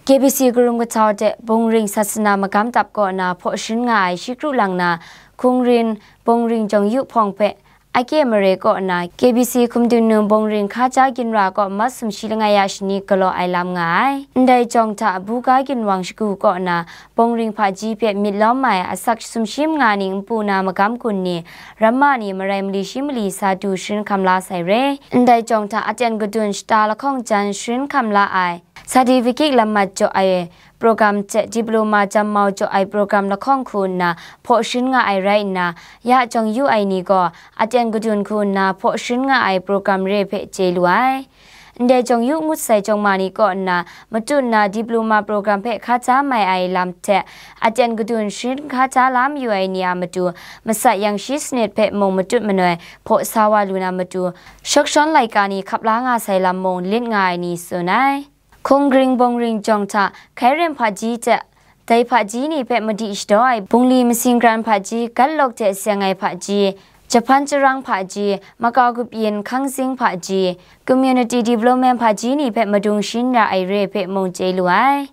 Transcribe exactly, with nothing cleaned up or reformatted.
K B C karum kahtau hte Bungring Sasana magam tap kaw na hpaw sharin nga ai shi kru lang na, Hkungrin Bungring Jawng Yu hpawng hpe akye mare kaw na K B C hkum dun nu Bungring hkaja ginra kaw mat sumshi langai ya shani galaw ai lam nga ai. Ndai jawng hta buga ginwang shagu kaw na Bungring hpaji hpe myit lawm ai asak sumshi manga ni npu na magam kun ni, ramma ni marai mali shi mali sa du sharin hkam la sai re. Ndai jawng hta aten gadun shata lahkawng jan sharin hkam la ai. Certificate lam mat jaw ai program hte diploma jam mau jaw ai program lahkawng hku nna hpaw sharin nga ai rai nna, ya jawng yu ai ni gaw aten gadun hku nna hpaw sharin nga ai program re hpe chye lu ai. Ndai jawng yu ngut sai jawng ma ni kaw nna matut nna diploma program hpe hkaja mai ai lam hte aten gadun sharin hkaja la mayu ai ni a matu masat yang shi sanit hpe mung matut manoi hpaw sa wa lu na matu shawk shawn laika ni hkap la nga sai lam mung lit nga ai ni tsun ai. Hkungring Bungring jawng hta Hkairen hpaji hte dai hpaji ni hpe madi shadaw ai bungli masing kran hpaji, Gatlawk hte seng ai hpaji, Jahpan Charang hpaji, Makau Kapyin Hkangzing hpaji, Community Development hpaji ni hpe madung shin ra ai re hpe mung chye lu ai.